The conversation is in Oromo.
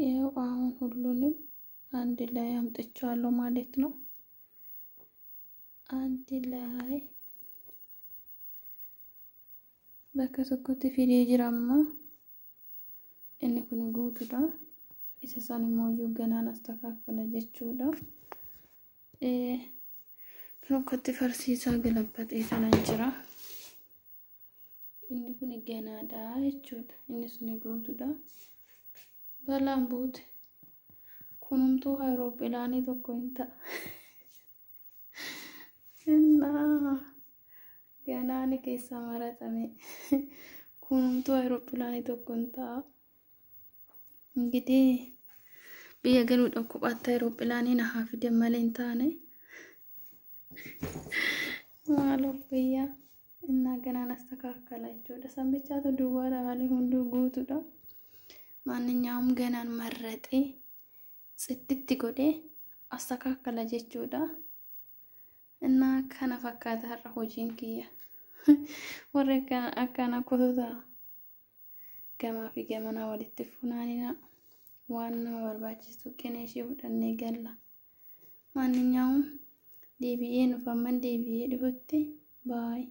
ይኸው አሁን ሁሉንም አንድ ላይ አምጥቼዋለሁ ማለት ነው። አንድ ላይ bakka tokkotti fidee jira amma. Inni kun guutuudha. Isa san immoo iyyuu ganaan astakaakala jechuudha. Kan farsiisaa galabatee kanan jira. Inni kun ganaadha jechuudha. Inni sun guutuudha. Balaan buute. Kunumtuu ayiroopilaanii tokko hin ta'a. Innaa ganaani keessaa maratame. Kunumtuu ayiroopilaanii tokko hin ta'a. እንግዲህ biyya galuudhaaf kophaatti ayiroopilaanii na haa fidan malee hin taane. Maaloo biyya innaa ganaan astakaakala jechuudha. Sambichaatu duwwaadha malee hunduu guutuudha. ማንኛውም ገናን መረጤ ጽድት godhee astakaakala jechuudha. እና kana fakkaata har'a hojiin kiyya. Warri akkana kotota gamaa fi gamanaa walitti funaanina waan nama barbaachisu qinee ishee fudhannee galla. ማንኛውም deebi'ee nuuf amman deebi'ee dhufutti baay.